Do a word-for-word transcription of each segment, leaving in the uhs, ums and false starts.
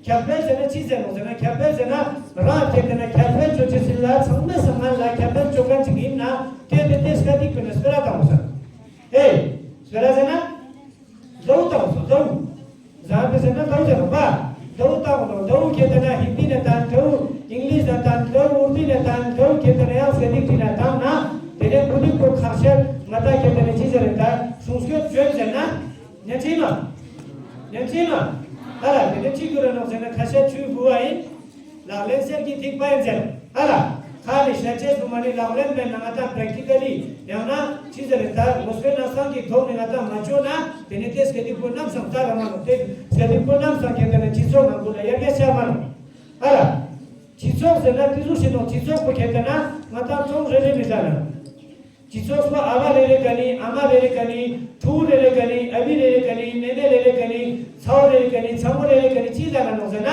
ཁྱབ་སྤེལ་ཟེར་ན་ཅི་ཟེར་ནོ་ཟེར་ན། ཁྱབ་སྤེལ་ཟེར་ན་རང་ཁྱེད་དེ་ན་ཁྱབ་སྤེལ་ཆོག་ཆེ་ཟིན་ལ་ཚང་མས་སང་ང་ལ་ཁྱབ་སྤེལ་ཆོག་མཁན་ཅིག་ཡིན་ན་དེ་དེ་དེ་སྐད་ཡིག་པས་ན་སྤེ་ར་བཏང་ཟེར། ཨེ། སྤེ་ར་ཟེར་ན། ཟླ་བོ་བཏང་སོ་ཟླ་བོ། ཟ་བི་ཟེར་ན་ཟླ་བོ་ཟེར་ནོ་པ། ཟླ་བོ་བཏང་ནོ། ཟླ་བོ་ཁྱེད་དེ་ན་ཧིན་དི་ནས་བཏང་། ཟླ་བོ་ཨིང་ལིཤ་ནས་བཏང་། ཟླ་བོ་ཨུར་དུ་ནས་བཏང་། ཟླ་བོ་ཁྱེད་དེ་ན་ཡང་སྐད་ཡིག་བྲིས་ན་བཏང་ན། དེ་ནས་བུ་ནི་ཁོ་ཁ་ཤས་ང་ད་ཁྱེད་དེ་ན་ཅི་ཟེར་རེད་ད། སྲུང་སྐྱོབ་བྱོས་ཟེར་ན། ཉན་ཅི་མ། ཉན་ཅི་མ། ཨ་ལ་དེ་ནས་ཅི་དགོས་རེད་ནོ་ཟེར་ན། ཁ་ཤས་ཆུའི་ཕུ་བ་ཡིན། ལག་ལེན་གསེར་གྱི་ཐིགས་པ་ཡིན་ཟེར། ཨ་ལ། ཁ་ནས་བཤད་ཅེས་སུ་མ་ནི་ལག་ལེན་མེད་ན་ང་ད་པྲེག་ཊི་ཀ་ལི་ཡང་ན་ཅི་ཟེར་རེད་ད། ངོ་སྤྲོད་ན་སང་གི་ཐོག་ནས་ང་ད་མ་བཅོས་ན་དེ་ནས་དེ་སྐད་ཡིག་པོ་རྣམས་སང་ད་ར་མ་ནོ། དེ་སྐད་ཡིག་པོ་རྣམས་སང་ཁྱེད་དེ་ན་སྤྱི་ཚོགས་ནང་ཁུལ་ལ་ཡར་རྒྱས་ཆགས་མ་ནོ། ཨ་ལ། སྤྱི་ཚོགས་ཟེར་ན་དེ་ཚོ་ཞིག་ནོ། སྤྱི་ཚོགས་པོ་ཁྱེད་དེ་ན་ང་ད་ཚོང་རེ་རེ་མི་ཟ་ན། སྤྱི་ཚོགས་སུ་ཨ་བ་རེ་རེ་ག་ནི། ཨ་མ་རེ་རེ་ག་ནི། ཕྲུ་གུ་རེ་རེ་ག་ནི། ཨ་བི་རེ་རེ་ག་ནི། ནེ་ནེ་རེ་རེ་ག་ནི། ཚ་བོ་རེ་རེ་ག་ནི། ཚ་མོ་རེ་རེ་ག་ནི། ཅི་ལ་ན་ནོ་ཟེར་ན།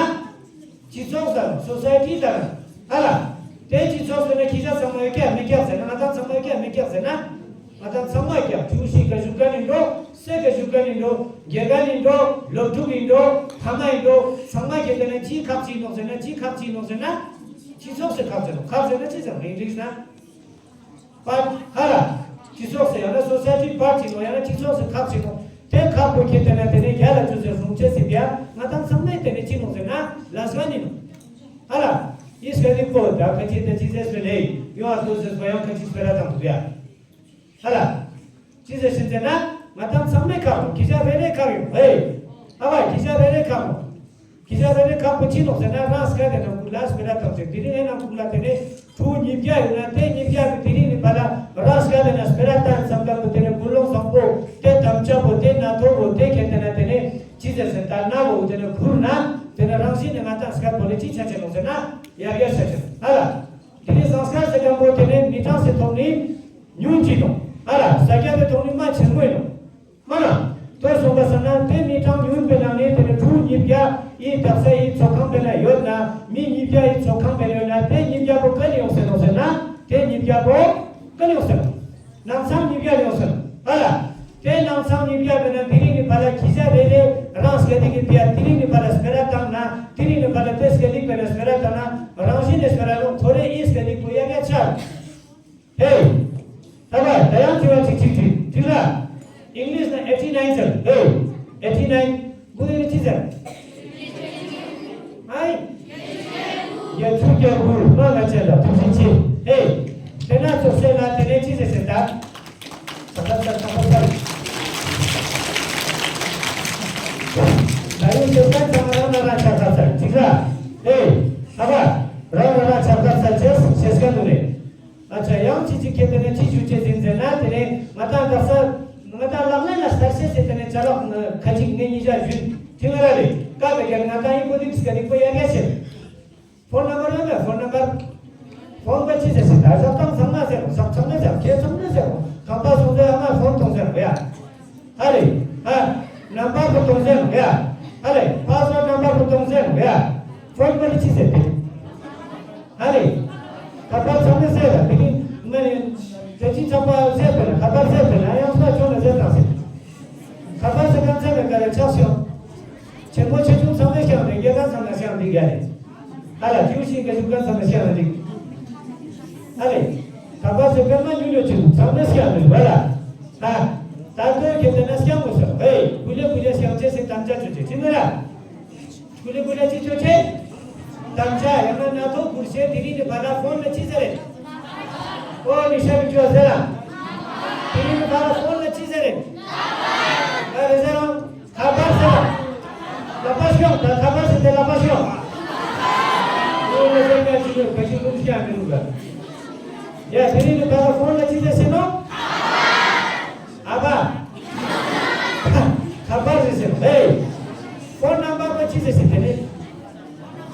སྤྱི་ཚོགས་ཟེར་ནོ། སོ་སའི་ཊི་ཟེར་ནོ། ཨ་ལ། དེ་སྤྱི་ཚོགས་ཟེར་ན་ཁྱི་ཤ་ཚང་མ་ཡོད་ཀྱག་མེད་ཀྱག་ཟེར་ན། ང་ད་ཚང་མ་ཡོད་ཀྱག་མེད་ཀྱག་ཟེར་ན། ང་ད་ཚང་མ་ཡོད་ཀྱག་ཕྲུ་གུ་ཤི་ག་ཞུགས་མཁན་ཡིན་འགྲོ། སེ་ག་ཞུགས་མཁན་ཡིན་འགྲོ། དགེ་རྒན་ཡིན་འགྲོ། སློབ་ཕྲུག་ཡིན་འགྲོ། ཕ་མ་ཡིན་འགྲོ། ཚང་མ་ཁྱེད་དེ་ན་ཅི་ཁག་ཅིག་ནོ་ཟེར་ན། ཅི་ཁག་ཅིག་ནོ་ཟེར་ན། སྤྱི་ཚོགས་སུ་ཁག་ཟེར་ནོ། ཁག་ཟེར་ན་ཅི་ཟེར་ཨིང་ལིཤ་ན། པར་ཧ་ལ། སྤྱི་ཚོགས་སུ་ཡང་ན་སོ་སའི་ཊི་པར་ཅིག་ནོ། ཡང་ན་སྤྱི་ཚོགས་སུ་ཁག་ཅིག་ནོ། དེ་ཁག་པོ་ཁྱེད་དེ་ན་དེ་ནས་རྒྱ་ལ་ཅུ་ཟེར་སྲུང་བྱེད་ཟེར་བ་ང་ད་ཚང་མས་དེ་ནས་ཅི་ནོ་ཟེར་ན་ལ་སྒ་ནི་ནོ། ཧ་ལ། ཨིས་ཀ་ནི་པོ་ད་ཁ་ཅི་དེ་ཅི་ཟེར་སོ་ལེ་ཡོང་ཨ་ཏོ་ཟེར་སོ་ཡང་ཁ་ཅི་སྤེ་ར་དང་དུ་ཡ། ཧ་ལ། ཅི་ཟེར་ཤིན་ཟེར་ན། ང་ད་ཚང་མས་ཁག་ཡོང་། ཁྱི་ཤ་རེ་རེ་ཁག་ཡོང་། ཧེ། ཨ་བ་ཁྱི་ཤ་རེ་རེ་ཁག་ཡོང་། ཁྱི་ཤ་རེ་རེ་ཁག་པོ་ཅི་ནོ་ཟེར་ན། རང་སྐད་དེ་ནང་ཁུག་ལ་སྤེ་ར་བཏང་ཟེར། དེ་རིང་ཨེ་ནང་ཁུག་ལ་དེ་ནས་ཕྲུ་གུ་ཉིས་བརྒྱ་ཡོད་ན་དེ་ཉིས་བརྒྱ་གི་དེ་རིང་ནི་བ་ལ་རང་སྐད་དེ་ན་སྤེ་ར་བཏང་བསམ་ག་པོ་དེ་ནས་ཀུན་སློང་བཟང་པོ་དེ་དམ་བཅའ་པོ་དེ་ན་ཐོ་བོ་དེ་ཁྱེད་དེ་ན་དེ་ནས་ཅི་ཟེར་ཟེར་ད་ན་བོ་དེ་ནས་ཁུར་ན་དེ་ནས་རང་བཞིན་ནས་ང་ད་སྐད་པོ་ལས་ཅི་ཆ་ཆེ་ནོ་ཟེར་ན་ཡར་རྒྱས་ཆ་ཆེ་ནོ། ཨ་ལ། དེ་ནས་ཟངས་དཀར་ཟེར་མཁན་པོ་དེ་ནས་མི་གྲངས་སུ་ཐོག་ནས་ཉུང་གཅིག་དང་། ཨ་ལ། ས་སྐྱ་དེ་ཐོག་ནས་མ་ཆེན་མོ་ཡིན་ནོ། མ་ན། དོ་སོང་པ་ས་ན་དེ་མི་གྲངས་ཉུང་པའི་ནང་ནས་དེ་ནས་ཕྲུ་གུ་ཉིས་བརྒྱ་ཡི་དག་ས་ཡི་ཚོགས་ཁང་པའི་ན་ཡོད་ན། མི་ཉིས་བརྒྱ་ཡི་ཚོགས་ཁང་པའི་ན་ཡོད་ན། དེ་ཉིས་བརྒྱ་པོ་ག་ནས་ཡོང་ཟེར་ནོ་ཟེར་ན། དེ་ཉིས་བརྒྱ་པོ་ག་ནས་ཡོང་ཟེར་ནོ། ནང་ཚང་ཉིས་བརྒྱ་ཡོང་ཟེར་ནོ། ཨ་ལ། དེ་ནང་ཚང་ཉིས་བརྒྱ་པའི་ན་དེ་རིང་ནི་བ་ལ་ཁྱི་ཤ་རེ་རེ་རང་སྐད་དེ་གི་དེ་ཡ་དེ་རིང་ནི་བ་ལ་སྤེ་ར་བཏང་ན། དེ་རིང་ནི་བ་ལ་དེ་སྐད་ཡིག་པའི་ན་སྤེ་ར་བཏང་ན། རང་བཞིན་ནས་སྤེ་ར་ལོ་ཐོ་རེ་ཨི་སྐད་ཡིག་པོ་ཡ་ག་ཆ། ཧེ། ད་བ་ད་ཡང་དྲི་བ་གཅིག་གཅིག་དྲི་དྲི་ལ། ཨིང་ལིཤ་ན་ཨེ་ཊི་ནའིན་ཟེར། ཧེ། ཨེ་ཊི་ནའིན། འགོ་དེ་ནི་ཅི་ཟེར། ཨའི། ཡ་ཆུ་རྒྱ་བུར་མ་ང་ཆེ་ལ་ཐུགས་རྗེ་ཆེ། ཧེ། དེ་ན་ཚོ་སེ་ལ་དེ་ནས་ཅི་ཟེར་ཟེར་ད། ཆགས་པ་ཚར་ཆགས་པ་ཚར། ད་ཡིན་ཟེར་ད་ཚང་མ་རང་ན་རང་ཆགས་པ་ཚར་ཅིག་ལ། ཧེ། ད་བ། རང་ན་རང་ཆགས་པ་ཚར་ཅེས་ཤེས་ཀ་འདུག་ནས། ཨ་ཅག་ཡང་ཅི་ཅི་ཁྱེད་དེ་ནས་ཅི་ཞུ་ཅེས་ཟིན་ཟེར་ན། དེ་ནས་ང་ད་འདག་ས་ང་ད་ལག་ལེན་ལ་གསར་བཤད་ཟེར། དེ་ནས་ཅ་ལག་ཁ་ཅིག་ངས་ཉིན་ཞག་བཞུད་ཐིང་ར་རེད། ཀ་བེ་གེར་ང་ད་ཡིན་པོ་དིག་སྐད་རིག་པོ་ཡར་རྒྱས་བྱེད། ཕོན་ནམ་བར་ཡོད་མེད། ཕོན་ནམ་བར། ཕོན་པ་ཅི་ཟེར་ཟེར་ད་ཞག་དང་ཚང་མ་ཟེར་རོ། ཞག་ཚང་མ་ཟེར་རོ། ཁྱེད་ཚང་མ་ཟེར་རོ། ཁང་པ་སོང་ཟེར་ཨ་མ་ཕོན་གཏོང་ཟེར་རོ་ཡ། ཨ་ལེ། ཨ། ནམ་བར་པོ་གཏོང་ཟེར་རོ་ཡ། ཨ་ལེ། པ་སི་ཝར་ཌི་ནམ་བར་པོ་གཏོང་ཟེར་རོ་ཡ། ཕོན་པ་ནི་ཅི་ཟེར་དེ། ཨ་ལེ། ཁ་པར་ཚང་མས་ཟེར་ལ་དེ་ནི་ང་ནི་དེ་ཅི་ཚང་པ་ཟེར་པས་ན། ཁ་པར་ཟེར་པས་ན་ཡང་ས་ཆོག་ན་ཟེར་དང་ཟེར། ཁ་པར་ཟེར་གང་ཚད་ན་ག་རེ་ཆགས་སོང་། ཆེན་པོ་ཆེ་ཆུང་ཚང་མས་ཤེས་ཡོང་དེ། རྒྱལ་ཁབ་ཚང་མས་ཤེས་ཡོང་དེ་རྒྱ་རེད། ཨ་ལ། ཐིའུ་ཤིང་ག་ཞུ་ག་ཚང་མས་ཤེས་ཡོང་དེ། ཨ་ལེ། ཁ་པར་ཟེར་པས་མ་ཉུང་ཉུང་ཆེ་ཆུང་ཚང་མས་ཤེས་ཡོང་དེ་བ་ལ། ཨ། ད་དོ་ཁྱེད་དེ་ན་ཤེས་མོ་ཟེར། ཧེ། གུ་ལེ་གུ་ལེ་ཤེས་ཡོང་ཅེས་ཟེར་དམ་བཅའ་ཆུ་ཆེ་ཆེ་ནི་ར། གུ་ལེ་གུ་ལེ་ཅི་ཆོ་ཆེ། དམ་བཅའ་ཡང་ན་ན་ཐོ་གུར་ཤེ་དེ་རིང་ནི་བ་ལ་ཕོན་ལ་ཅི་ཟེར་རེད། ཨོ་ནི་ཤ་མི་ཆོ་ཟེར་ལ། དེ་རིང་ནི་བ་ལ་ཕོན་ལ་ཅི་ཟེར་རེད། ཨ་རེ་ཟེར་རང་། ཁ་པར་ཟེར་ལ། ལག་པ་ཤོག་ད་ཁ་པར་ཟེར་ཏེ་ལག་པ་ཤོག་ཨོ་ནི་ཟེར་ཀ་ཅི་ལོ་ག་ཅི་ལུགས་ཤ་མི་ལུགས་ལ། ཡ་དེ་རིང་ནི་བ་ལ་ཕོན་ལ་ཅི་ཟེར་ཟེར་ནོ། ཨ་ཕ། ཁ་པར་ཟེར་ཟེར། ཧེ། ཕོན་ནམ་བར་པ་ཅི་ཟེར་ཟེར་དེ་ནི།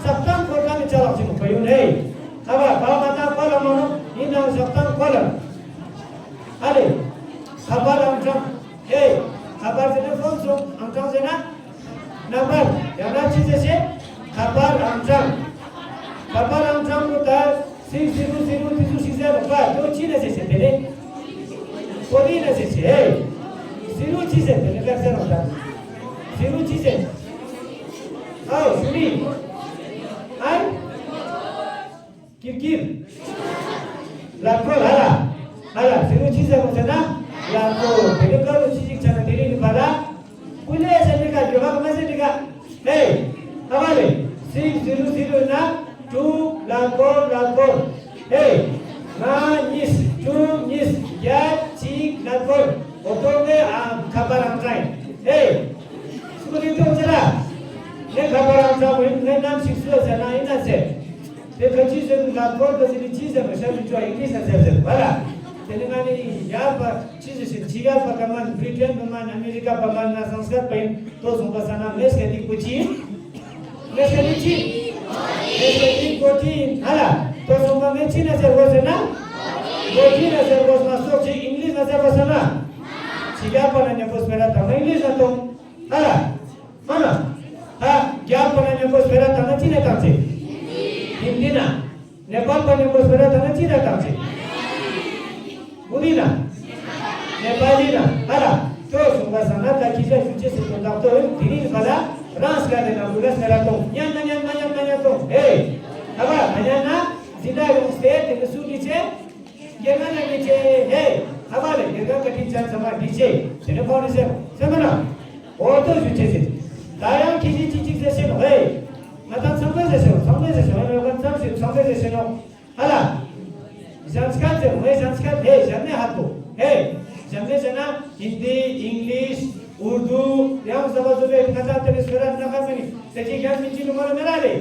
ཟབ་གཏམ་སྐོར་ག་ནི་ཅ་ལག་ཅི་མོ་གོ་ཡོད་ནས། ཨ་ཕ་བ་མ་ན་ཀོ་ལ་མ་ནོ་ཡིན་ནང་ཟབ་གཏམ་སྐོར་ལ། ཨ་ལེ། ཁ་པར་ཨང་གྲངས། ཧེ། ཁ་པར་ཟེར་ན་ཕོན་སོང་། ཨང་གྲངས་ཟེར་ན། ནམ་བར། ཡང་ན་ཅི་ཟེར་ཟེར། ཁ་པར་ཨང་གྲངས། ཁ་པར་ཨང་གྲངས་ནོ་ད། སིག་ཟི་རོ་ཟི་རོ་དེ་ཚོ་ཞིག་ཟེར་རོ་པ། དོ་ཅི་ན་ཟེར་ཟེར་དེ་ནི། ཀོ་ལི་ན་ཟེར་ཟེར། ཧེ། ཟི་རོ་ཅི་ཟེར་དེ་ནི་ཀར་ཟེར་རོ་ད། ཟི་རོ་ཅི་ཟེར། ཨའོ་ཞུ་རིན། ཨན། ཀིར་ཀིར། ལག་འཁོར། ཧ་ལ། ཧ་ལ། ཟེར་བ་ཅི་ཟེར་བ་ཟེར་ན། ལག་འཁོར། དེ་ནི་ཀ་རུ་ཅི་ཞིག་ཆགས་ན་དེ་རིང་གི་བར་ལ། ཀུ་ལེ་ཟེར་ནི་ཀ་འགྱོད་པ་མ་ཟེར་ནི་ཀ་ཧེ། ཧ་བ་ལེ། six zero zero ན་two ལག་འཁོར་ལག་འཁོར། ཧེ། ང་གཉིས། two གཉིས། བརྒྱད་གཅིག་ལག་འཁོར། འོ་ཏོ་ངའི་ཨ་ཁ་པར་རང་ཚང་། ཧེ། སུ་གི་ཏོ་ཅི་ར། ངའི་ཁ་པར་རང་ཚང་བ་ཡིན། ངའི་རྣམ་ཤེས་སུ་ཟེར་ན་ཡིན་ན་ཟེར། དེ་ཁ་ཅི་ཟེར་ལ་ཁོར་ག་ཟེར་ནི་ཅི་ཟེར་བ་ཤ་མི་ཅོ་ཨིན་ལིཤ་ན་ཟེར་ཟེར་བ་ལ། དེ་ནི་ང་ནི་ཡར་པ་ཅི་ཟེར་ཞིག་ཅི་ཡར་པ་ག་མན་བྷི་རི་ཊན་པ་མན་ཨ་མེ་རི་ཀ་པ་མན་ན་སང་སྐད་པ་ཡིན་ཏོ་སོང་པ་ས་ན་མེས་ཀ་ཏིག་པོ་ཅི་ཡིན། མེས་ཀ་ཏིག་ཅི། མེས་ཀ་ཏིག་པོ་ཅི་ཡིན་ཧ་ལ། ཏོ་སོང་པ་ངས་ཅི་ན་ཟེར་གོ་ཟེར་ན། པོ་ཅི་ན་ཟེར་གོ་ན་སོག་ཅི་ཨིན་ལིཤ་ན་ཟེར་བ་ས་ན། ཅི་ཡར་པ་ན་ཉམ་པོ་སྤེ་ར་དང་ན་ཨིན་ལིཤ་ན་ཏོང་། ཧ་ལ། མ་ན། ད་རྒྱ་གར་པ་ན་ཉམ་པོ་སྤེ་ར་བཏང་ན་ཅི་ནས་བཏང་ཆེ། ཧིན་དི་ན། ནེ་པཱལ་པ་ཉམ་པོ་སྤེ་ར་བཏང་ན་ཅི་ནས་བཏང་ཆེ། ཨུ་རི་ན། ནེ་པཱ་ལི་ན། ཧ་ལ། ཅོ་གསུངས་པ་སང་ན་ད་ཁྱི་ཤ་ཞུ་ཅེས་སུ་དོན་དག་ཏོ་ཡོད་དེ་རིང་ག་ལ། རང་སྐད་དེ་ན་མུ་ལ་སྤེ་ར་གཏོང་། ཉན་མ་ཉན་མ་ཉན་མ་ཉན་གཏོང་། ཧེ། ད་བ་མ་ཉན་ན། འཛིན་གྲྭ་ཡོང་སྟེ་དེ་ནི་སུ་འདི་ཆེ། རྒྱལ་ཁ་ལ་ཉེ་ཆེ་ཧེ། ཧ་བ་ལེ་རྒྱལ་ཁ་བཀའ་དྲིན་ཅན་ཚང་མ་འདི་ཆེ། དེ་ནི་ཕོ་ནི་སེམས་སེམས་མ་ན། འོ་ཏོ་ཞུ་ཆེ་ཟེར། ད་ཡང་ཁྱི་ཤི་ཅི་ཅིག་ཟེར་ཤེ་ནོ་ཧེ། ང་ད་ཚང་མས་ཟེར་ཤེ་ནོ་ཚང་མས་ཟེར་ཤེ་ནོ་ཡོ་ག་ཚང་ཞིག་ཚང་མས་ཟེར་ཤེ་ནོ། ཧ་ལ། ཞན་སྐད་ཟེར་ངས་ཞན་སྐད་ཧེ་ཞན་མེ་ཧ་ཏོ་ཧེ། ཞན་མེ་ཟེར་ན་ཧིན་དི་ཨིང་ལིཤ་ཨུར་དུ་ཡང་ཟ་བ་ཟོ་བའི་ཁ་ཚ་དེ་ནི་སོ་ར་ན་ཁ་མི་ནི་དེ་ཅི་ཡང་མི་ཅི་ནི་མ་ར་མེ་ར་ལེ།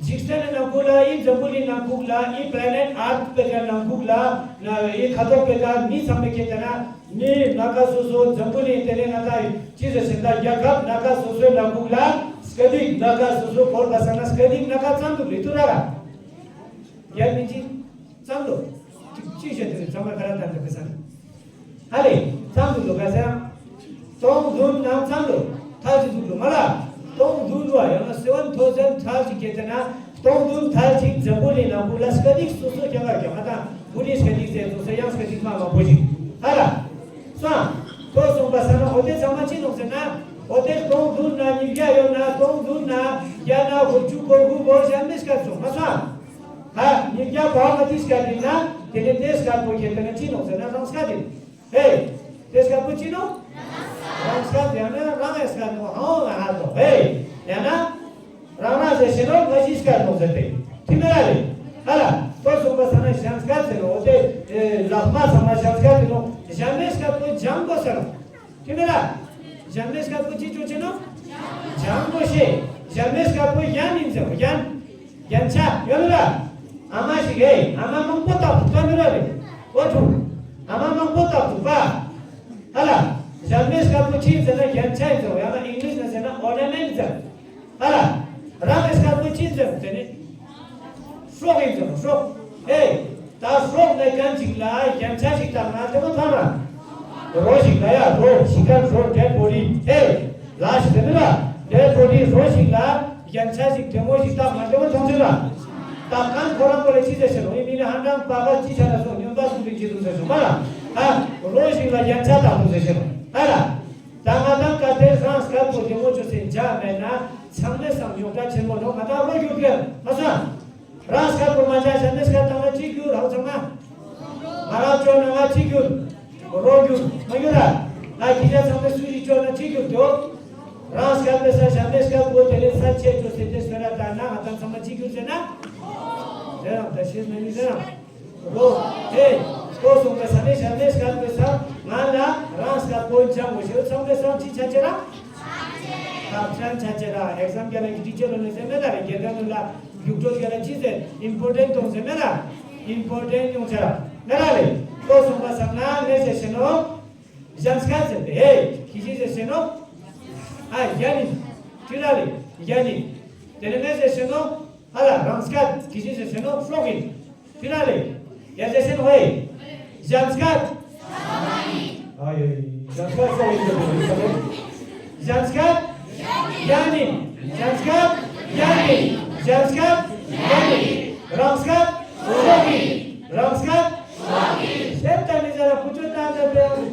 འཇིག་རྟེན་ནང་ཁུག་ལ་ཨི་འཛམ་བུ་གླིང་ནང་ཁུག་ལ་ཨི་པ་ལེ་ནེཊ་ཨར་ཐི་པེ་ཀ་ནང་ཁུག་ལ་ན་ཨི་ཁ་ཐོག་པེ་ཀ་མི་ཚང་མེ་ཁེ་ཏེ་ན་མི་ན་ཁ་སོ་སོ་འཛམ་བུ་གླིང་དེ་ནས་ང་ད་ཅི་ཟེར་ཟེར་ད་རྒྱལ་ཁབ་ན་ཁ་སོ་སོའི་ནང་ཁུག་ལ་སྐད་ཡིག་ན་ཁ་སོ་སོ་བོར་བ་ས་ན་སྐད་ཡིག་ན་ཁ་ཙམ་དུ་རེད་དུ་ར་ར། རྒྱལ་མི་འཇིག་ཙམ་དུ་ཅིག་ཅིག་བཤད་དུ་རེད་ཚང་མ་ཁ་ར་ད་འདི་གི་ས་ན། ཧ་ལས་ཙམ་དུ་འགྲོ་ག་ཟེར། སྟོང་བདུན་ནང་ཙམ་དུ་ཐག་ཅིག་འདུག་འགྲོ་མ་ལ། སྟོང་བདུན་རུ་ཡང་ན་seven thousand ཐག་ཅིག་སྐད་ཆ་ན་སྟོང་བདུན་ཐག་ཅིག་འཛམ་བུ་གླིང་ནང་ཁུག་ལ་སྐད་ཡིག་སོ་སོ་རྒྱ་གར་རྒྱ་མ་དང་བུ་ནི་སྐད་ཡིག་ཟེར་ཚོ་ས་ཡང་སྐད་ཡིག་མ་མང་པོ་ཞིག་ཧ་ལ། སང་ཐོ་སོང་པ་ས་ན་འོ་དེ་ཚང་མ་ཅི་ནོག་ཟེར་ན་འོ་དེ་སྟོང་བདུན་ན་ཉིས་བརྒྱ་ཡོད་ན་སྟོང་བདུན་ན་བརྒྱ་ན་དགུ་བཅུ་གོ་དགུ་གོ་གཞན་མི་སྐད་སོང་མ་སང་། ཧ། ཉིས་བརྒྱ་བར་མ་དེ་སྐད་ཡིན་ན་དེ་ནི་དེ་སྐད་པོ་ཁྱེད་དེ་ནི་ཅི་ནོག་ཟེར་ན་རང་སྐད་ཡིན། ཧེ། དེ་སྐད་པོ་ཅི་ནོག་རང་སྐད་ཡང་ན་རང་ཨེ་སྐད་ནོག་ཧང་ང་ཧ་ཏོ་ཧེ། ཡང་ན། རང་རང་ཟེར་ཤེ་ནོག་ང་ཞིག་སྐད་ནོག་ཟེར་ཏེ། ཐི་མེ་ར་རེ། ཧ་ལ། ཏོ་སོང་པ་ས་ན་ཞན་སྐད་ཟེར་ནོག་འོ་དེ། ལག་མ་ཚང་མ་ཞན་སྐད་ཟེར་ནོག་ཞན་མེ་སྐད་པོ་ཇང་གོ་ཟེར་ནོག་དེ་ནི་ལ། ཞན་མེ་སྐད་པོ་ཅི་ཅོ་ཆེ་ནོ། ཇང་མོ་ཤེ། ཞན་མེ་སྐད་པོ་ཡན་ཡིན་ཟེར་བ་ཡན། ཡན་ཆ་ཡོད་ལ། ཨ་མ་ཞིག་ཨེ་ཨ་མ་མང་པོ་བཏགས་འདུག་ག་མི་ར་རེ། ཨོ་ཐུ། ཨ་མ་མང་པོ་བཏགས་འདུག་ག་ཧ་ལ། ཞན་མེ་སྐད་པོ་ཅི་ཟེར་ན་ཡན་ཆ་ཡིན་ཟེར་བ་ཡང་ན་ཨིང་ལིཤ་ན་ཟེར་ན་ཨོར་ན་མེན་ཊི་ཟེར། ཨ་ལ། རང་གི་སྐད་པོ་ཅི་ཟེར་དེ་ནི། སྲོག་ཡིན་ཟེར་སྲོག་ཨེ། ད་སྲོག་ནས་གན་ཅིག་ལ་རྒྱན་ཆ་ཞིག་བཏགས་ན་དེ་མོ་ཐང་ན། རོ་ཞིག་ལ་ཡ་རོ་ཞིག་གན་རོ་ཌེཌ་བོ་ཌི་ཨེ། ལ་ཞིག་དེ་ནི་ལ་ཌེཌ་བོ་ཌི་རོ་ཞིག་ལ་རྒྱན་ཆ་ཞིག་དེ་མོ་ཞིག་བཏགས་ན་དེ་མོ་ཐང་ཆེ་ན། ད་གན་ཁོ་རང་ཁོ་ལ་ཅི་ཟེར་ཤེ་ནོ་ཨི་མི་ནི་ཧན་ཀྲང་པ་ག་ཅི་ཆ་ན་སོང་ཉོན་པ་སུ་རིག་ཅི་འདུག་ཟེར་སོང་མ་ལ། ཨ། རོ་ཞིག་ལ་རྒྱན་ཆ་བཏགས་འདུག་ཟེར་ཤེ་ནོ་ཨ་ལ། ད་ང་དང་ག་དེ་རང་སྐད་པོ་དེ་མོ་ཅོ་སེ་འཇག་མེད་ན་ཚང་མས་སང་ཉོག་དྲ་ཆེན་མོ་ནོ་ང་དང་རོ་རྒྱུག་གེ་མ་སོང་། རང་སྐད་པོ་མ་འཇག་ཞན་མེ་སྐད་བཏང་ན་ཅི་རྒྱུ་རང་ཚང་མ། ང་རང་ཅོ་ན་ང་ཅི་རྒྱུ། རོ་རྒྱུ་མ་རྒྱུ་ར། ང་ཁྱི་ཆ་ཚང་མས་སུ་ཞིག་ཅོ་ན་ཅི་རྒྱུ་དོ། རང་སྐད་པེ་ས་ཞན་མེ་སྐད་པོ་དེ་ལས་ས་ཆེ་ཅོ་སེ་དེ་སོ་ར་ད་ན་ང་དང་ཚང་མ་ཅི་རྒྱུ་ཟེར་ན། རེ་རང་ད་ཤེས་མ་ནི་རེ་རང་། རོ། ཧེ། ཁོ་སོང་པ་ས་ནས་ཞན་མེ་སྐད་པེ་ས་ང་ལ་རང་སྐད་པོ་འཇང་གོ་ཤེས་ཚང་མས་སང་ཅི་ཆ་ཆེ་ར། ཐབས་ཆེན་ཆ་ཆེ་ར། ཨེག་ཛམ་རྒྱ་ལ་གི་ཊི་ཆར་ལོ་ནས་ཟེར་མེད་ད་རེ་རྒྱལ་ཁབ་ནང་ལ་རྒྱུགས་སྤྲོད་རྒྱ་ལ་ཅི་ཟེར་ཨིམ་པོར་ཊེན་ཊི་གཏོང་ཟེར་མེད་ད། ཨིམ་པོར་ཊེན་ཊི་ཡོང་ཆ་ར་ང་ར་ལེ། ཁོ་སོང་པ་ས་ང་ངས་ཟེར་ཤེ་ནོ། ཞན་སྐད་ཟེར་ཏེ་ཧེ་ཁི་ཤི་ཟེར་ཤེ་ནོ། ཨ་ཡ་ནི། ཁི་ར་ལེ། ཡ་ནི། དེ་ནས་ངས་ཟེར་ཤེ་ནོ། ཧ་ལ་རང་སྐད་ཁི་ཤི་ཟེར་ཤེ་ནོ་སྲོག་ཡིན། ཕི་ན་ལེ། ཡ་ཟེར་ཤེ་ནོ་ཧེ། ཞན་སྐད། ཨ་ཡེ། ཞན་སྐད་སྲོག་ཡིན་ཟེར་ཏེ། ཞན་སྐད། ཡ་ནི། ཞན་སྐད། ཡ་ནི། ཞན་སྐད། ཡ་ནི། རང་སྐད། སྲོག་ཡིན། རང་སྐད། སྲོག་ཡིན། ཞེས་བཏང་ནས་ཟེར་ན་ཁུ་ཆོ་བཏང་ནས་པའི་ཡང་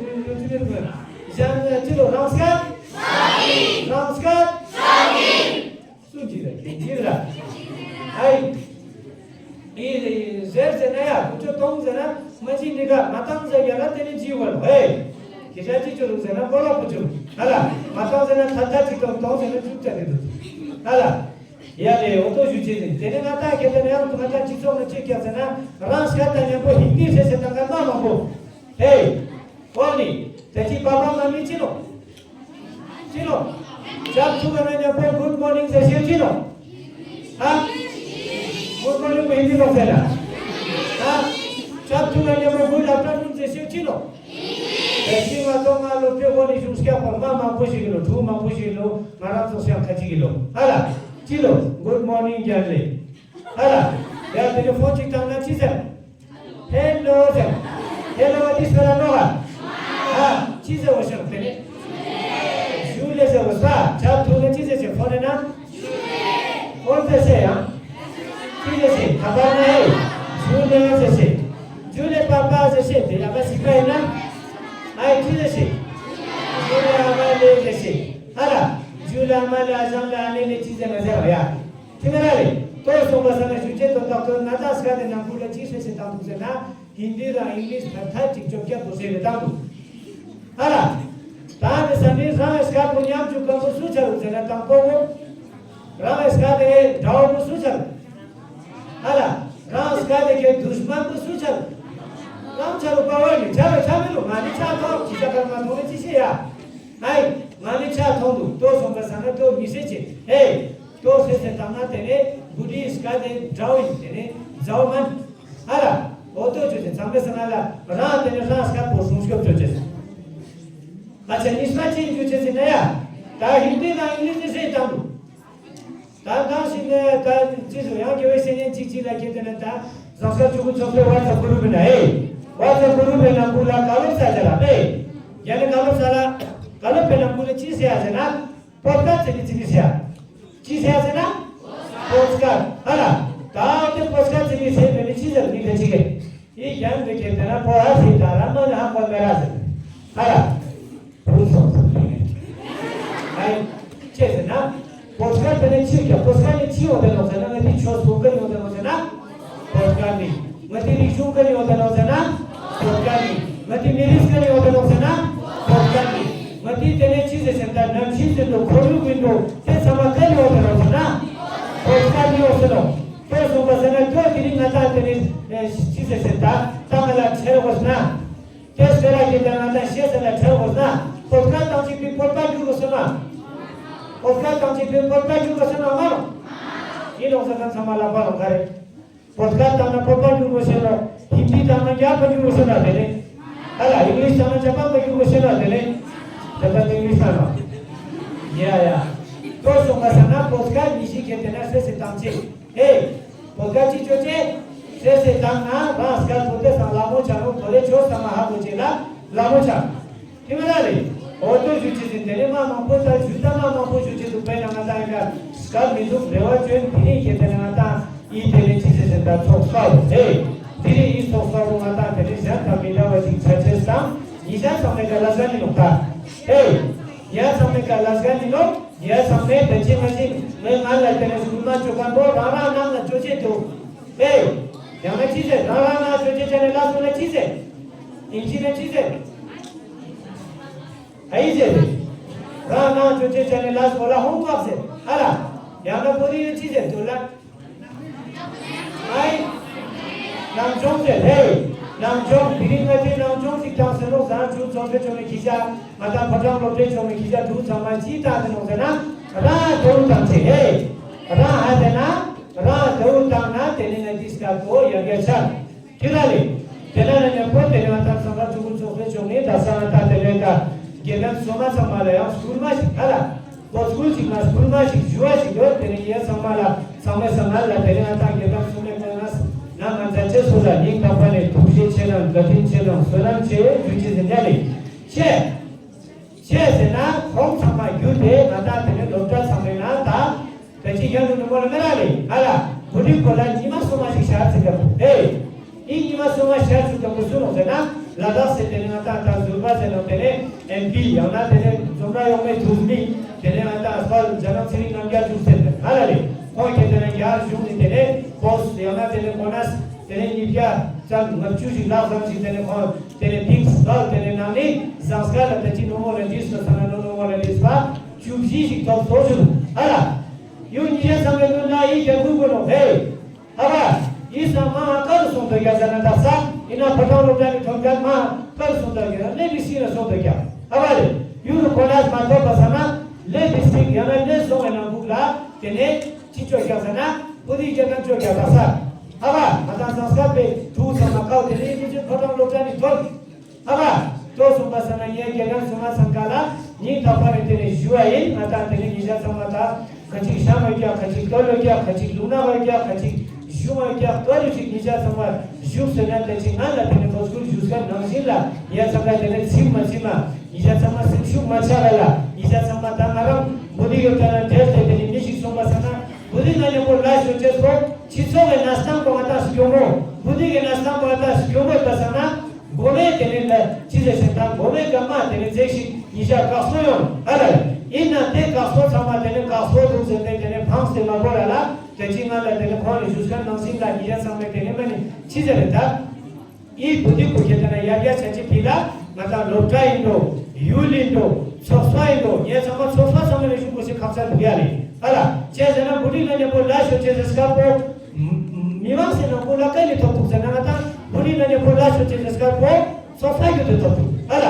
ཞན་ཅི་ལོ་རང་སྐད། སྲོག་ཡིན། རང་སྐད། སྲོག་ཡིན། ཀུ་ཅོ་གཏོང་ཟེར་ན་མ་ཅི་འདི་ག་མ་བཏང་ཟེར་ཡ་ལ་དེ་ནི་ཇི་བར་ཧེ། ཁྱེད་ཅག་ཅི་ཅོ་རུག་ཟེར་ན་ཀོ་ལ་ཀུ་ཅོ། ཧ་ལ། མ་བཏང་ཟེར་ན་ཐ་ཐ་ཅིག་གཏོང་གཏོང་ཟེར་ན་ཅུབ་ཅ་དེ་འདུག་ཧ་ལ། ཡ་ལེ་འོ་ཏོ་ཞུ་ཅེས་ཟིན་དེ་ནི་ང་ཏང་ཁྱེད་དེ་ནི་ཡང་ང་ཏང་སྤྱི་ཚོགས་ནི་ཅི་སྐྱབས་ཟེར་ན་རང་སྐད་དང་མཉམ་པོ་ཧིན་དི་ཧྲེ་ཟེར་དང་ག་མ་མང་པོ། ཧེ། ཨོ་ནི། ད་ཅི་པ་པ་མ་མི་ཅི་ནོ། ཅི་ནོ། ཇབ་ཐུག་ག་ན་ཉམ་པོ་good morning ཟེར་ཤེས་ཅི་ནོ། ཧ། Good morning པོ་ཧིན་དི་ནོ་ཟེར་ན། ཧ། ཇབ་ཐུག་ག་ན་ཉམ་པོ་good afternoon ཟེར་ཤེས་ཅི་ནོ། ད་ཅི་ང་ཏོ་ང་ལོ་པེ་ཧོ་ནི་ཞུགས་སྐྱ་པ་མ་མང་པོ་ཞིག་ལོ་ཕྲུ་མང་པོ་ཞིག་ལོ་ང་རང་ཚོ་ཤ་ཁ་ཅིག་གི་ལོ་ཧ་ལ། ཅི་ལོ་good morning རྒྱལ་ལེ། ཧ་ལ། ཡ་དེ་ནི་ཕོན་ཅིག་བཏང་ན་ཅི་ཟེར། ཧེ་ལོ་ཟེར། ཧེ་ལོ་བ་དེ་སྤེ་ར་ནོ་བ། ཧ། ཅི་ཟེར་བ་ཤང་དེ་ནི། ཞུ་ལེ་ཟེར་བ་ས། ཇབ་ཐུག་ནི་ཅི་ཟེར་ཟེར་ཕོ་ནི་ན། ཧོན་ཟེར་ཟེར་ཡང་། ཅི་ཟེར་ཟེར་ཁ་པར་ན་ཧེ། ཞུ་ལེ་ཟེར་ཟེར། ཞུ་ལེ་པ་པ་ཟེར་ཟེར་དེ་ཡ་མ་སི་པ་ཡིན་ན། ཨའི་ཅི་ཟེར་ཟེར། ཞུ་ལེ་ཨ་མ་ལེ་ཟེར་ཟེར། ཧ་ལ། ཞུ་ལེ་ཨ་མ་ལེ་ཨ་ཞང་ལེ་ཨ་ནེ་ལེ་ཅི་ཟེར་ན་ཟེར་བ་ཡ། དེ་ང་ར་རེད། ལྟོས་སོང་པ་ས་ན་ཞུ་ཅེས་དོན་དག་ཏུ་ང་ཏང་སྐད་དེ་ནང་ཁུལ་ལ་ཅི་ཧྲེ་ཞེས་བཏང་འདུག་ཟེར་ན་ཧིན་དི་དང་ཨིང་ལིཤ་ཐ་ཐ་ཅིག་ཅོ་སྐྱ་དོ་ཟེར་ནས་བཏང་འདུག་ཨ་ལ། ད་ནི་ས་ནི་རང་སྐད་པོ་ཉམ་ཆུང་སྐམ་པོ་སུ་ཆ་རུག་ཟེར་ན་དང་པོ་བོ། རང་སྐད་དེ་འདྲ་བོ་སུ་ཆ་རུག་ཨ་ལ། རང་སྐད་དེ་གའི་དུཤ་མན་པོ་སུ་ཆ་རུག་རང་ཆ་རུག་པ་བ་ནི་ཆ་རུག་ཆ་མི་རུག་ང་ནི་ཆ་ཐོག་ཅི་ཆ་གར་མ་ཐོག་ནི་ཅི་ཤེས་ཡ། ཨའི། ང་ནི་ཆ་མཐོང་འདུག་ལྟོས་སོང་པ་ས་ན་ལྟོས་མི་ཤེས་ཅི། ཧེ། ལྟོས་ཟེར་ཟེར་བཏང་ན་དེ་ནས་བུ་དི་སྐད་དེ་འདྲ་བོ་ཡིན་དེ་ནས་འཛའ་བོ་མན། ཨ་ལ། འོ་ལྟོས་བྱོས་ཏེ་ཚང་མའི་ས་ན་ལ་རང་དེ་ནས་རང་སྐད་པོ་སྲུང་སྐྱོབ་བྱོས་ཅེས། ཨ་ཆ་གཉིས་པ་ཅི་ཡིན་བྱོས་ཅེས་ཟེར་ན་ཡ། ད་ཧིན་དི་དང་ཨིང་ལིཤ་ནས་བཤད་བཏང་འདུག་ད་གང་ཞིག་ནས་ད་ཅི་སུ་ཡང་དགེ་བའི་བཤེས་གཉེན་གཅིག་གཅིག་ལ་ཁྱེད་དེ་ནས་ད་ཟངས་དཀར་ཆུ་བོ་ཚོགས་པའི་ཝ་ཚབ་གུ་རུབ་ན་ཨེ། ཝ་ཚབ་གུ་རུབ་པའི་ནང་ཁུལ་ལ་བཀའ་སློབ་ས་ཆ་ལ་པེ། ཡང་ན་བཀའ་སློབ་ས་ལ་བཀའ་སློབ་པའི་ནང་ཁུལ་ལ་ཅི་ཟེར་ཡ་ཟེར་ན། པོད་ཀ་ཚེ་ནི་ཚེ་ནི་ཟེར་ཡ། ཅི་ཟེར་ཡ་ཟེར་ན། པོད་ཀ་ཧ་ལ། ད་དེ་པོད་ཀ་ཚེ་ནི་ཟེར་བས་ནི་ཅི་ཟེར་ནི་ག་ཅི་གེ། ཡི་རྒྱན་འདི་གེ་དེ་ན་པོ་ཧ་ཟེར་ད་ར་མ་ན་ཧ་གོ་མེ་ར་ཟེར། ཧ་ལ། བུ་སོང་སོང་ཡིན། ཨའི། ཅེས་ཟེར་ན། པོད་ཀ་དེ་ནས་ཕྱིར་ཀྱང་པོད་ཀ་ནས་ཕྱིར་འོང་དེ་ནོ་ཟེར་ན་ང་དེ་ཆོས་སོ་ཀ་ཡོང་དེ་ནོ་ཟེར་ན། པོད་ཀ་ནི། ང་དེ་རིག་གཞུང་ཀ་ཡོང་དེ་ནོ་ཟེར་ན། པོད་ཀ་ནི། ང་དེ་མི་རིགས་ཀ་ཡོང་དེ་ནོ་ཟེར་ན། པོད་ཀ་ནི། ང་དེ་དེ་ནས་ཕྱིར་ཟེར་ཟེར་ད་ནམ་ཕྱིར་ཟེར་དུ་ཁོར་ཡུག་ཡིན་དུ་དེ་ཚང་མ་ཀ་ཡོང་དེ་ནོ་ཟེར་ན། པོད་ཀ་ནི་ཡོང་ཟེར་ནོ། ཁོས་གསུངས་པ་ཟེར་ན་ཁྱོད་དེ་རིང་ང་ད་དེ་ནས་ཕྱིར་ཟེར་ཟེར་ད་ད་ང་ལ་ཁྲེལ་དགོས་ན། དེ་སྤེ་ར་གི་དེ་ང་ད་ཤེས་ཟེར་ལ་ཁྲེལ་དགོས་ན། པོད་ཀ་བཏང་ཅིག་པའི་པོད་པ་འགྱུར་དགོས་ཟེར་ན། པོད་ཀ་བཏང་ཅིག་པའི་པོད་པ་འགྱུར་དགོས་ཟེར་ན་མ་རུང་། ཡིན་ནོ་ཟེར་ན་ཚང་མ་ལ་མ་རུང་ག་རེད། པོད་ཀ་བཏང་ན་པོད་པ་འགྱུར་དགོས་ཟེར་ནོ། ཧིན་དི་བཏང་ན་རྒྱ་པ་འགྱུར་དགོས་ཟེར་ན་དེ་ནས། ཨ་ལ་ཨིང་ལིཤ་བཏང་ན་ཇ་པན་པ་འགྱུར་དགོས་ཟེར་ན་དེ་ནས། ཇ་པན་ཨིང་ལིཤ་བཏང་ན། ཡ་ཡ། ཁོས་གསུངས་པ་ཟེར་ན་པོད་ཀ་ཉི་ཤུ་གི་དེ་ན་སེ་སེ་བཏང་ཅིག་ཧེ། བོད་སྐད་ཅིག་ཅོ་ཅེ། ཟེར་ཟེར་བཏང་ན་རང་སྐད་བོད་དེ་སང་ལ་མོ་ཆ་རུ་བོད་དེ་ཆོས་ཚང་མ་ཧ་གོ་ཅེ་ལ་ལ་མོ་ཆ། དེ་མི་ལ་རེད། འོ་དོ་ཞུ་ཅེ་ཟིན་དེ་ནས་མ་མང་པོ་ད་ཞུ་ད་མ་མང་པོ་ཞུ་ཅེ་འདུག་པས་ན་ང་ད་ཡ་ག་སྐད་མི་འདུག་རེ་བ་བཅོན་དེ་རིང་ཁྱེད་དེ་ན་ང་ད་ཡི་དེ་ནས་ཅི་ཟེར་ཟེར་ད་ཚོགས་སྐབས་རེད། དེ་རིང་ཡི་ཚོགས་སྐབས་རུ་ང་ད་དེ་ནས་གཞན་དང་མི་འདྲ་བ་ཅིག་ཆ་ཅེས་དང་ཉི་ཤར་ཚང་མའི་ག་ལ་ས་ནི་ལོག་ད། ཧེ། ཉི་ཤར་ཚང་མའི་ག་ལ་ས་ནི་ལོག་ཡ་ཚང་མས་ད་ཅི་ང་ཅི་ངས་ང་ལ་དེ་ནས་སྐུལ་མ་བཅོ་ག་འགྲོ་རང་རང་ནང་ལ་བཅོ་ཆེད་དུ། ཨེ། ཡང་ན་ཅི་ཟེར་རང་རང་ནང་བཅོ་ཆེད་བྱས་ནས་ལ་སོང་ན་ཅི་ཟེར། ཨིན་ཇི་ནས་ཅི་ཟེར། ཨ་ཡི་ཟེར། རང་ནང་བཅོ་ཆེད་བྱས་ནས་ལ་སོང་ལ་ཧོང་ཀོག་ཟེར་ཨ་ལ། ཡང་ན་བོད་རིགས་ཅི་ཟེར་དུ་ལ། ཨའི། ནང་སྦྱོང་ཟེར་ཧེ། ནང་སྦྱོང་དེ་རིང་ང་ཚོའི་ནང་སྦྱོང་ཞིག་བཏང་ཟེར་ནོ་ཟ་ཆུ་ཚོང་ཆེ་ཆུང་ནས་ཁྱི་ཤ། ང་དང་ཕོ་བྲང་སློབ་གྲྭའི་ཕྱོགས་ནས་ཁྱི་ཤ་དྲུག་ཚང་མ་ཅིའི་རྟགས་དེ་ནོག་ཟེར་ན། རང་དེའུ་དང་བཅས་ཧེ། རང་ཧ་ཟེར་ན། རང་དེའུ་དང་ན་དེ་ནི་ན་དིས་ཀ་ཏོ་ཡ་གེ་ཆ། ཁྱི་ལ་ལེ། དེ་ན་ན་ཉམ་པོ་དེ་ནི་ང་དང་སང་ག་ཆུ་ཁུ་ཚོགས་པའི་ཕྱོགས་ནས་ད་ས་ང་དང་དེ་ནས་ཀ་དགེ་རྒན་སོ་མ་ཚང་མ་ལ་ཡང་སྐུལ་མ་ཞིག་ཧ་ལ། ཁོ་སྐུལ་ཞིག་ན་སྐུལ་མ་ཞིག་ཞུ་བ་ཞིག་ཡོད་དེ་ནི་ཡ་ཚང་མ་ལ་ཚང་མའི་སང་ང་ལ་དེ་ནི་ང་དང་དགེ་རྒན་སོ་མའི་ཀ་ན་ང་ཚ་ཆེ་སོ་ལ་ཉིན་གང་པ་ནས་ཐུགས་རྗེ་ཆེ་ནང་བཀའ་དྲིན་ཆེ་ནང་བསོད་ནམས་ཆེ་རྒྱུ་ཅི་ཟེར་ཉ་ལེ། ཆེ། ཆེ་ཟེར་ན་ཁོང་ཚང་མ་རྒྱུ་དེ་ང་དང་དེ་ནི་སློབ་གྲྭ་ཚང་མའི་ནང་ད། ད་ཅི་ཡང་དུ་མོ་ལ་མེ་ར་ལེ་ཨ་ལ་བུ་ཏི་ཁོ་ལ་ཉི་མ་སོ་མ་ཞིག་ཤར་ཚིག་ག་བུ་ཨེ། ཨི་ཉི་མ་སོ་མ་ཤར་ཚིག་ག་བུ་སུ་ལོ་ཟེར་ན་ལ་དྭགས་ཟེར་དེ་ནི་ང་དང་ད་ཟུར་པ་ཟེར་ནོ་དེ་ནི་ཨེམ་པི་ཡང་ན་དེ་ནི་འཛོམས་ར་ཡོང་མེ་དུས་མི་དེ་ནི་ང་དང་ཨ་སྤར་ཇ་ནམ་ཚེ་རིང་རྣམ་རྒྱལ་ཅུག་ཟེར་ཨ་ལ་ལེ་ཁོང་ཁྱེད་དེ་ནི་རྒྱ་གཞུང་ནི་དེ་ནི་བོས་ཡང་ན་དེ་ནི་ ཁོ་ན་དེ་ནས་ཉིས་བརྒྱ་ཙམ་ལྔ་བཅུ་ཞིག་ལྷག་ཙམ་ཞིག་དེ་ནས་ཁོང་དེ་ནས་ཕིགས་སི་བལ་དེ་ནས་ནང་ནས་ཟངས་དཀར་ལ་ད་ཅི་ནོ་མོ་རེ་ཌིས་ལ་ས་ན་ནོ་ནོ་མོ་རེ་ཌིས་པ་བཅུ་བཞི་ཞིག་ཐོབ་ཐོབ་ཞུ་འདུག་ཨ་ལ། ཡུ་ཉིས་བརྒྱ་ཙམ་གྱི་ནང་ལ་ཡི་རྒྱ་ཁུག་གོ་ནོ་ཧེ། ཨ་བ། ཡི་ས་མ་ཧ་ཀ་རུ་སོང་དོ་རྒྱ་ས་ན་ད་ས། ཡིན་ན་ཕོ་བྲང་སློབ་གྲྭ་ནས་ཐོན་རྒྱ་མ་ཧ་ཀ་རུ་སོང་དོ་རྒྱ་ལེ་ཌི་སི་ཊིག་ལ་སོང་དོ་རྒྱ། ཨ་བ་རེ། ཡུ་རུ་གོ་ལ་མ་ཐོབ་པ་ས་ན་ལེ་ཌི་སི་ཊིག་ཡང་ན་ལེ་སོང་བའི་ནང་ཁུག་ལ་དེ་ནས་ཅི་ཅོ་རྒྱ་ས་ན་བུ་དི་རྒྱ་ནང་ཅོ་རྒྱ་ད་ས། ཨ་བ། ང་དང་ཟངས་དཀར་པའི་དུ་ས་མ་ཀའོ་དེ་ནས་ཡི་ཅི་ཕོ་བྲང་སློབ་གྲྭ་ནས་ཐོན། ཨ་མ། ལྟོས་སོང་པ་ས་ན་ངས་རྒྱལ་ཁམས་སུ་མ་སང་ག་ལ་ཉིན་རྟག་པ་རེ་དེ་ནས་ཞུ་བ་ཡིན། ང་དང་དེ་ནས་ཉིན་ཞག་ཚང་མ་ད་ཁ་ཅིག་ཤ་མ་རྒྱག་ཁ་ཅིག་ལྟོ་ལོ་རྒྱག་ཁ་ཅིག་ལུང་ན་བ་རྒྱག་ཁ་ཅིག་ཞུ་མ་རྒྱག་ལྟོ་རུ་ཅིག་ཉིན་ཞག་ཚང་མ་བཞུགས་ཟེར་ན་དེ་ཅིག་ང་ལ་དེ་ནས་མོ་སྐུལ་ཞུ་སྐར་ནང་བཞིན་ལ་ངས་ཚང་མ་དེ་ནས་ཚིམ་མ་ཚིམ་མ་ཉིན་ཞག་ཚང་མ་སེམས་ཤུགས་མ་ཆག་ག་ལ་ཉིན་ཞག་ཚང་མ་ད་ང་རང་མུ་ཏིག་ཡོད་ད་ན་འབྲེལ་ཏེ་དེ་ནས་མི་ཞིག་སོང་པ་ས་ན་མུ་ཏིག་ང་མཉམ་པོ་ལ་ཞོ་ཅེས་སོ་སྤྱི་ཚོགས་ཀྱི་གནས་སྟངས་གོ་ང་ད་སྐྱོ་མོ་མུ་ཏིག་གི་གནས་སྟངས་གོ་ང་ད་སྐྱོ་མོ་ཡོད་པ་ས་ན། མགོ་མེད་དེ་རིང་ལ་ཅི་ཟེར་ཞེས་དང་མགོ་མེད་སྐར་མ་དེ་རིང་རྫས་ཤིག་ཉིན་ཞག་བཀག་སོ་ཡོང་ཨ་ལ། ཡིན་ན་དེ་བཀག་སོ་ཚང་མ་དེ་རིང་བཀག་སོ་འདུག་ཟེར་ཏེ་དེ་རིང་ཕངས་ཏེ་མ་བོར་ལ་དེ་ཅི་ང་ལ་དེ་རིང་ཁོང་ནས་ཞུ་སྐར་ནང་བཞིན་ལ་ཉིན་ཞག་ཚང་མས་དེ་རིང་མ་ནི་ཅི་ཟེར་རེད་ད། ཨི་བུ་དི་བུ་ཁྱེད་དེ་ན་ཡར་རྒྱ་ཆ་ཅི་ཕི་ལ་ང་དང་སློབ་གྲྭ་ཡིན་འགྲོ་ཡུལ་ཡིན་འགྲོ་ཚོགས་པ་ཡིན་འགྲོ་ངས་ཚང་མ་ཚོགས་པ་ཚང་མ་ལས་ཞུ་དགོས་ཞེས་ཁག་ཆ་འདུག་ཡ་ལེ་ཨ་ལ་ཅི་ཟེར་ན་བུ་དི་ང་མཉམ་པོ་ལ་ཤོད་ཅེས་ཟེར་སྐར་པོ། མི་མང་སེ་ནང་ཁུལ་ལ་ཀ་ནས་ཐོབ་ཐུབ་ཟེར་ན་ང་དང་བུ་རིང་ན་ནས་བུ་ལ་ཤོད་ཅེས་ཟེར་སྐར་པོ་ཚོགས་ས་རྒྱུ་དེ་ཐོབ་ཐུབ་ཨ་ལ།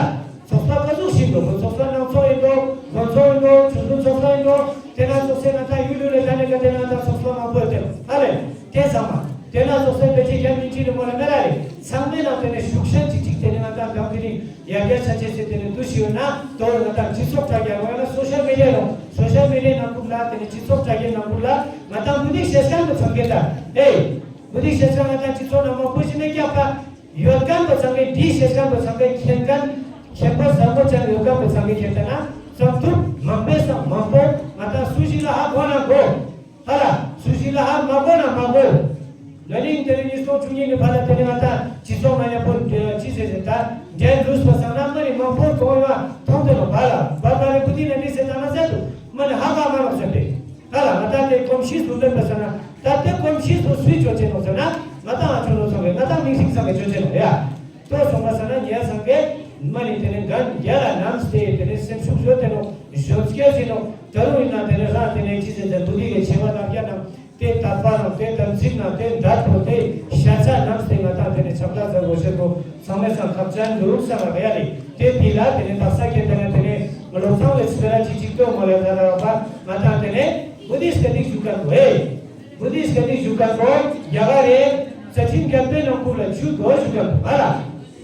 ཚོགས་ས་ཀ་ཟུག་ཞིག་འགྲོ་བུ་ཚོགས་ས་ནང་ཚོགས་ཡིན་འགྲོ་དགོན་ཚོགས་ཡིན་འགྲོ་ཆུ་ཚོད་ཚོགས་ས་ཡིན་འགྲོ་དེ་ན་ཚོགས་སའི་ང་དང་ཡུལ་ཡུལ་ལས་ད་ནས་ཀ་དེ་ན་ང་དང་ཚོགས་ས་མང་པོ་ཡོད་དེ་ཨ་ལེ། དེ་ཚང་མ་དེ་ན་ཚོགས་སའི་བེད་སྤྱད་རྒྱ་མི་ཅི་ནས་མོ་ལ་མེ་ལ་རེ་ཚང་མའི་ནང་དེ་ནས་ཤུགས་ཤན་ཅིག་ཅིག་དེ་ནས་ང་དང་དང་དེ་རིང་ཡར་རྒྱ་ཆ་ཆེ་སེ་དེ་ནས་འདུ་ཤེས་ཡོད་ན་དོ་ང་དང་སྤྱི་ཚོགས་དྲ་རྒྱ་རོགས་ཡང་ན་སོ་ཤལ་མི་ཌི་ཡ་རོགས་སོ་ཤལ་མི་ཌི་ཡ་ནང་ཁུལ་ལ་དེ་ནས་སྤྱི་ཚོགས་དྲ་རྒྱའི་ནང་ཁུལ་ལ། ང་དང་བུ་དིག་ཤེས་ཁན་པོ་ཚང་གེ་ད། ཨེ། བུ་དིག་ཤེས་ཁན་ང་དང་སྤྱི་ཚོགས་ནང་མང་པོ་ཞིག་ནས་སྐྱག་པ། ཡོད་ཁན་པོ་ཚང་གེ་འདི་ཤེས་ཁན་པོ་ཚང་གེ་མཁྱེན་ཁན། མཁྱེན་པོ་བཟང་པོ་ཅན་ཡོད་ཁན་པོ་ཚང་གེ་ཁྱེད་ད་ན། ཙམ་ཐུབ་མང་པོའི་སང་མང་པོ་ང་དང་སུ་ཞིག་ལ་ཧ་གོ་ན་གོ། ཧ་ལ་སུ་ཞིག་ལ་ཧ་མ་གོ་ན་མ་གོ། ན་ནིང་དེ་རིང་ཉིས་སྟོང་བཅུ་གཉིས་ནི་ཕ་ལ་དེ་རིང་ང་དང་སྤྱི་ཚོགས་ནང་མཉམ་པོ་ཅི་ཟེར་ཟེར་ད་འདྲེན་རུས་པ་སང་ན་མ་ནི་མང་པོ་གོ་ཡོད་མཐོང་དེ་ནོ་ཕ་ལ་བ་ཕ་རེ་བུ་དིག་ན་འདི་ཟེར་ད་ན་ཟེར་དུ་མ་ནི་ཧ་ག་མ་ནོ་ཟེར་ཏེ། ད་ལ་ང་ད་དེ་གོམས་གཤིས་སུ་ལོན་པ་ཟེར་ན། ད་དེ་གོམས་གཤིས་སུ་སུས་ཆོག་ཅེ་ནོག་ཟེར་ན། ང་ད་ང་ཆོ་ལོ་ཚང་གི་ང་ད་མིང་སྲིང་ཚང་གི་ཆོ་ཅེ་ནོག་ཡ། ཏོ་སོང་པ་ཟེར་ན་ཉེ་ཚང་གི་མ་ནི་དེ་ནི་གན་རྒྱ་ལ་ནམ་སྟེ་དེ་ནི་སེམས་ཤུགས་ཡོད་དེ་ནོ་གཞོན་སྐྱེས་ཟིན་ནོ། ད་རུང་ཡིན་ན་དེ་ནི་རང་དེ་ནི་ཅི་ཟེར་ཟེར་བུ་དི་གི་ཆེ་བ་དང་རྒྱ་ནམ། དེ་དག་པ་རང་དེ་དམ་ཚིག་ན་དེ་འདྲ་པོ་དེ་ཤ་ཚ་ནམ་སྟེ་ང་ད་དེ་ནི་ཆབ་ལ་ཚ་བོ་ཤེ་པོ་ཚང་མའི་སང་ཁབ་ཅན་འདུག་ས་ལ་ག་ཡ་ལི། དེ་དེ་ལ་དེ་ནས་དག་ས་ཁྱེད་དེ་ནས་དེ་ནས་ང་ལོ་ཚང་ལས་སྤེ་ར་ཅིག་ཅིག་ཏོ་མ་ལ་ད་ལ་བ་ང་དང་དེ་ནས་བུ་དིས་ཀ་དིག་ཞུ་ཀ་གོ་ཨེ། བུ་དིས་ཀ་དིག་ཞུ་ཀ་གོ་རྒྱ་ག་རེ་རྩ་ཁྲིམས་རྒྱ་དཔེ་ནང་ཁུལ་ལ་ཆུ་དོ་ཞུ་ཀ་གོ་ང་ལ།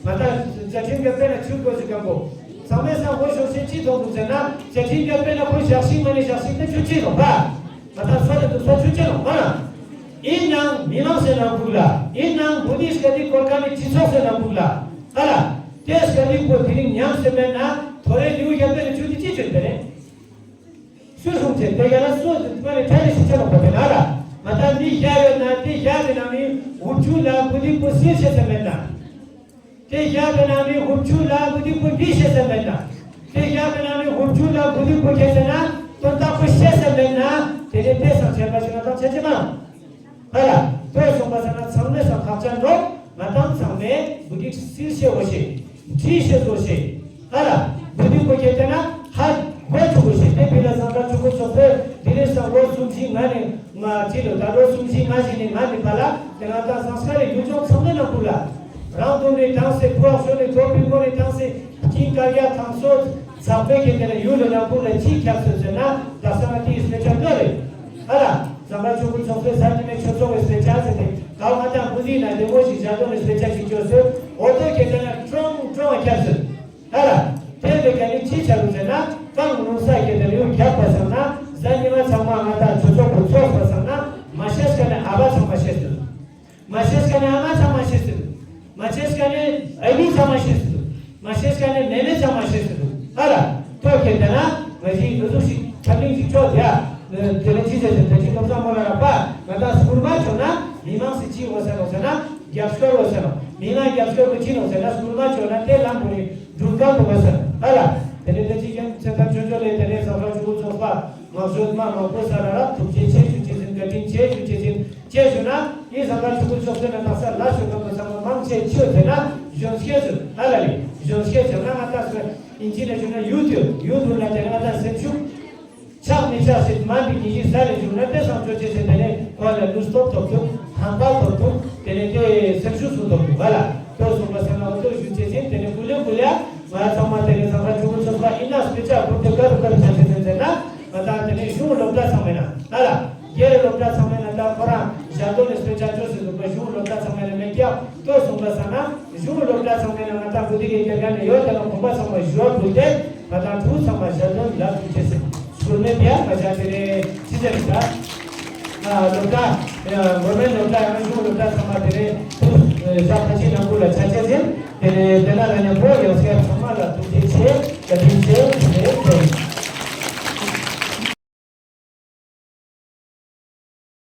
ང་དང་རྩ་ཁྲིམས་རྒྱ་དཔེ་ན་ཆུ་དོ་ཞུ་ཀ་གོ་ཚང་མའི་སང་ཧོ་ཤོག་ཤེ་ཅི་ཐོག་འདུག་ཟེར་ན་རྩ་ཁྲིམས་རྒྱ་དཔེ་ན་ཁོ་ཞག་ཤིང་མ་ནི་ཞག་ཤིང་དེ་ཆུ་ཅི་ནོ་བ། ང་དང་སོ་རེ་དུ་སོ་ཆུ་ཅི་ནོ་མ་ན། ཨིན་ནང་མི་མང་སེ་ནང་ཁུག་ལ། ཨིན་ནང་བུ་དིས་ཀ་དིག་སྐོར་ཀ་ནི་སྤྱི་ཚོགས་སེ་ནང་ཁུག་ལ། ཨ་ལ། དེས་ཀ་དིག་པོ་དེ་རིང་ཉམས་སེ་མེད་ན་ཐོ་རེ་ལིའུ་རྒྱ་དཔེ་ནི་ཆུ་དི་ཅི་ཆོད་དེ་རེད། སུ་སུང་ཆེ་དེ་ག་ལ་སུ་དི་པ་ནི་ཁྲ་ནི་ཤི་ཆ་ནོ་པ་དེ་ན་ལ། ང་དང་འདི་ཞག་ཡོད་ན་དེ་ཞག་གི་ནང་ནི་འུབ་ཆུ་ལ་བུ་དིག་པོ་སིར་ཤེ་སེ་མེད་ན། དེ་ཞག་པའི་ནང་ནས་ཧུབ་ཆུ་ལ་བུ་དིག་པོ་འདི་ཤེས་ས་མེད་ན། དེ་ཞག་པའི་ནང་ནས་ཧུབ་ཆུ་ལ་བུ་དིག་པོ་ཁྱེད་ཟེར་ན་དོན་དག་པོ་ཤེས་ས་མེད་ན། དེ་ནས་དེ་སང་ཆེན་པ་ཞིག་ང་དང་ཆེ་ཆེ་མ། ཧ་ལ། དོས་སོང་པ་ས་ན་ཚང་མས་སང་ཁག་ཅན་འགྲོ། ང་དང་ཚང་མས་བུ་དིག་སིལ་ཤེས་འོ་ཤེས། འདྲི་ཤེས་འོ་ཤེས། ཧ་ལ། བུ་དིག་པོ་ཁྱེད་ཟེར་ན་ཧ་གོ་ཆུ་འོ་ཤེས། དེ་བི་ལ་སང་ཁ་ཆུ་གོ་ཚོགས་པས་དེ་ནས་སང་ལོ་གསུམ་བཞི་ང་ནས། ང་ཅི་ལོ་ད་ལོ་གསུམ་བཞི་ལྔ་ཞིག་ནས་ང་འདི་པ་ལ་དེ་ང་དང་ཟངས་དཀར་རི་ཡུལ་ལྗོངས་ཚང་མའི་ནང་ཁུལ་ལ། རང་དུ་ནས་དང་སེ་ཕུ་ཨག་ཤོ་ནས་ཐོ་ཕི་མོ་ནས་དང་སེ་ཀིང་ཀ་རྒྱ་ཐང་སོ་ཚག་པའི་ཁྱེད་དེ་ནས་ཡུལ་ལ་ནང་ཁུལ་ལ་ཅི་ཁྱབ་སོ་ཟེར་ན་ད་ས་ང་དེའི་སྤེ་ཆ་ལོ་རེད། ཨ་ལ། ཟངས་དཀར་ཆོས་སྐུ་ཚོགས་པའི་ས་ཀྱི་ནས་ཆོས་ཚོགས་པའི་སྤེ་ཆ་ཟེར་ཏེ་ད་ང་དང་ཀུ་ཟི་ན་ལེ་མོ་ཞིག་བཞག་དོ་ནས་སྤེ་ཆ་ཞིག་བཅོས་སོ་འོ་ཐོ་ཁྱེད་དེ་ན་ཀྲོང་ཀྲོང་ཁྱབ་སོ། ཨ་ལ། དེ་ལས་ཀ་ནི་ཅི་བྱ་རུ་ཟེར་ན་རྐང་ལུང་ས་ཁྱེད་དེ་ལེའུ་རྒྱག་པ་སང་ན་གཟའ་ཉི་མ་ཚང་མ་ང་དང་ཆོས་ཚོགས་པོ་ཚོགས་པ་སང་ན་མ་ཤེས་ཀ་ནི་ཨ་བ་ཚང་མ་ཤེས་ཏུ། མ་ཤེས་ཀ་ནི་ཨ་མ་ཚང་མ་ཤེས་ཏུ། མ་ཤེས་ཀ་ནི་ཨ་མི་ཚང་མ་ཤེས་ཏུ། མ་ཤེས་ཀ་ནི་མེ་མེ་ཚང་མ་ཤེས་ཏུ། ཨ་ལ། ཐོ་ཁྱེད་དེ་ན་ང་ཞིག་ལུ་ཟུག་ཞིག་ཁྲབ་གླིང་ཞིག་ཆོག་དེ་ཨ། དེ་ལ་ཅི་ཟེར་ཟེར་དེ་ཅི་ལོ་ཚང་མོ་ལ་ར་པ་ང་དང་སྐུར་མ་ཆོག་ན་མི་མང་སི་ཅི་འོ་ཟེར་ནོ་ཟེར་ན་རྒྱབ་སྐྱོར་འོ་ཟེར་ནོ་མི་མང་རྒྱབ་སྐྱོར་གི་ཅི་ནོ་ཟེར་ན་སྐུར་མ་ཆོག་ན་དེ་ལམ་བུ་ནི། སྒྲུབ་སྐབས་པོ་བ་ས་ཨ་ལ། དེ་ནས་དེ་ཅི་ཀྱང་ཚེ་ཐར་ཆོས་ཆོས་ལས་དེ་ནས་ཟ་ཧྲ་ཆུ་བོ་ཚོགས་པ་མ་བཟོད་མ་མང་པོ་ས་ར་ར་ཐུགས་རྗེ་ཆེ་ཞུ་ཆེ་ཟིན་བཀའ་དྲིན་ཆེ་ཞུ་ཆེ་ཟིན་ ཅེས་ཞུ་ན། ཨི་ཟམ་པ་ཆུ་བུར་ཕྱོགས་སུ་ན་དག་ས་ལ་ཞུ་མཁན་པོ་ཚང་མ་མང་ཆེ་ཆོས་ཟེར་ན་གཞོན་སྐྱེས་ཚོ་ཨ་ལ་ལས་གཞོན་སྐྱེས་ཚོ་ན་ང་ད་སོ་ཨིན་ཇི་ནས་ཞུ་ན་ཡུ་ཐུ་ཡུ་ཐུ་ལ་དེ་ན་ང་ད་སེམས་ཤུགས་ཆག་མི་ཆག་ཟེར་མ་འདི་ཉིད་ཀྱི་ས་ལས་བྱུང་ན་དེ་སང་ཆོས་ཅེས་ཟེར་དེ་ནས་ཁོ་ལ་ལུས་སྟོབས་ཐོབ་ཐུབ་ཧམ་པ་ཐོབ་ཐུབ་དེ་ནས་དེ་སེམས་ཤུགས་སུ་ཐོབ་ཐུབ་ཨ་ལ་ལྟོས་སོང་པ་ས་ན་ང་ལྟོས་ཞུ་ཅེས་ཟེར་དེ་ནས་ཀུ་ལེ་ཀུ་ལེ་ང་ཚང་མ་དེ་ནས་ཚང་མ་ཆུ་བུར་ཚོགས་པ་ཨིན་ན་སྤེ་ཆ་ཁུར་དེ་དཀར་དཀར་ཆ་ཆེ་ཟེར་ཟེར་ན་ང་ད་དེ་ནས་གཞུང་སློབ་གྲྭ་ཚང་མ་ན་ཨ་ལ། སྒེར་སློབ་གྲྭ་ཚང་མའི་ནང་ད་ཁོ་རང་ཞལ་འདོན་ནས་སྤེལ་ཆ་ཅོ་ཟེར་འདུག་པ་གཞུང་སློབ་གྲྭ་ཚང་མའི་ནང་མེད་ཀྱང་ལྟོས་སོང་པ་ས་ན་གཞུང་སློབ་གྲྭ་ཚང་མའི་ནང་ང་ད་གུ་དེ་གའི་སྒེར་ག་ནས་ཡོད་དེ་ལ་གོམ་པ་ཚང་མ་ཞུ་བ་ཕུལ་ཏེ་ང་ད་ཕྲུ་གུ་ཚང་མ་ཞལ་འདོན་ལབ་ཐུབ་ཅེས་ཟེར་སྐུལ་མའི་དེ་ཡང་ང་ཅག་དེ་ནས་ཅི་ཟེར་ད་སློབ་གྲྭ་འགོ་མའི་སློབ་གྲྭ་ཡང་གཞུང་སློབ་གྲྭ་ཚང་མ་དེ་ནས་ཕྲུ་གུ་ཞག་ཁ་ཆེ་ནང་ཁུལ་ལ་ཆ་ཆེ་ཟེར་དེ་ནས་དེ་ན་ལ་ནས་བོ་ཡོད་སྐད་ཚང་མ་ལ་ཐུགས་རྗེ་ཆེ་བཀའ་དྲིན་ཆེ་ཟེར་དེ།